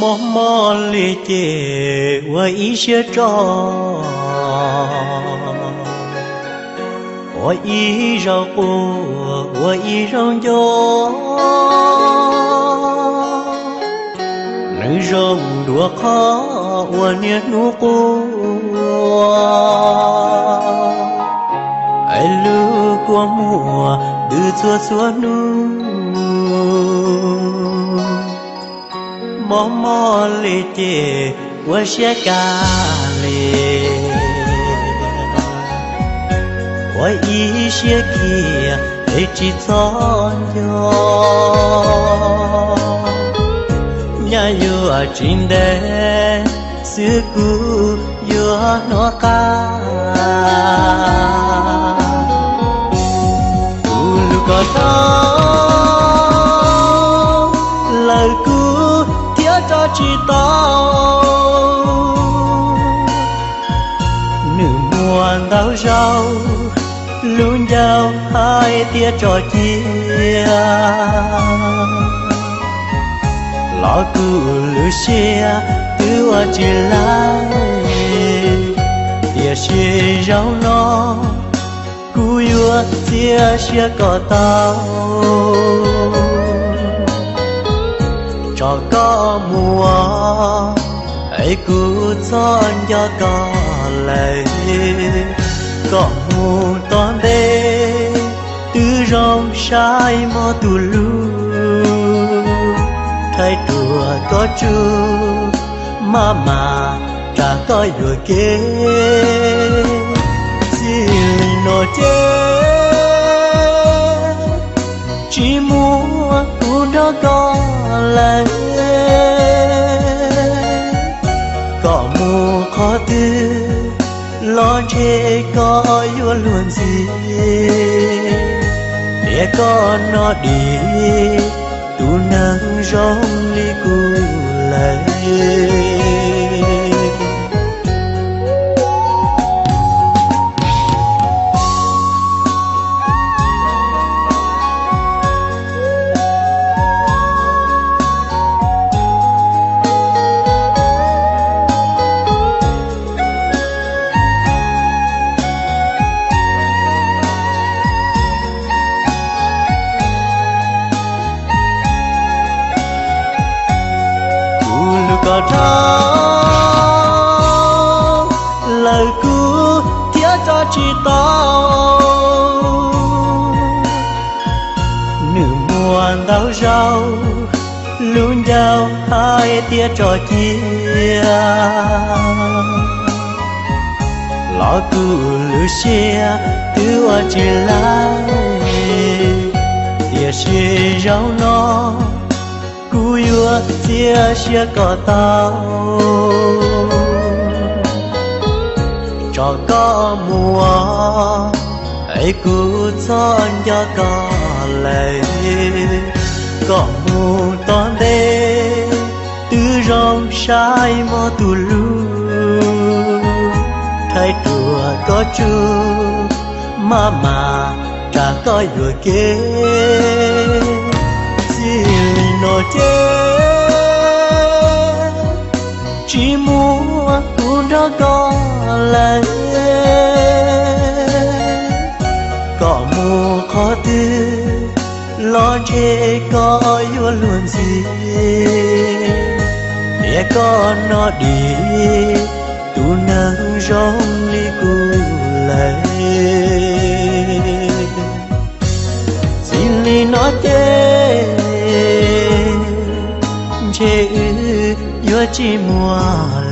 Mob mob li ces ua ib siab tso, ua ib zaug quaj ua ib zaug nco. Nws zoo dua qhov ua niaj hnub quaj, es lub kua muag twb txhua txhua hnub. Mob mob li ces ua siab kag li, ua ib siab khiav es tsis txhob nco. Nyaj yuav tsis ntev xwb kuv yuav hnov qab. Kuv lub ko taub lawm kuv thiab tso tsis tau. Nws muaj ntau zaus lub ncauj hais tias tso cia, los kuv lub siab twb ua tsis laib. Tiam sis zaum no kuv yuav txiav siab kom tau, tso koj mus, es kuv txhob nco koj lawm. Koj mus tom ntej twb zoo saib mob tus lub, rhais ruam koj tsuj maj mam tsam koj yuam kev. Txij li no ces tsis muaj kuv nrog koj lawm. Koj mus qhov twg los ntshe koj yuav luag ntxhi, tias koj no dim tus neeg zoo li kuv lawm. Kuv lub ko taub lawm kuv thiab tso tsis tau. Nws muaj ntau zaus lub ncauj hais tias tso cia, los kuv lub siab twb ua tsis laib. Tiam sis zaum no kuv yuav txiav siab kom tau, tso koj mus, es kuv txhob nco koj lawm. Koj mus tom ntej twb zoo saib mob tus lub, rhais ruam koj tsuj maj mam tsam koj yuam kev. Txij li no ces tsis muaj kuv nrog koj lawm. Koj mus qhov twg los ntshe koj yuav luag ntxhi, tias koj no dim tus neeg zoo li kuv lawm. Txij li no ces ntshe wb yuav tsis muaj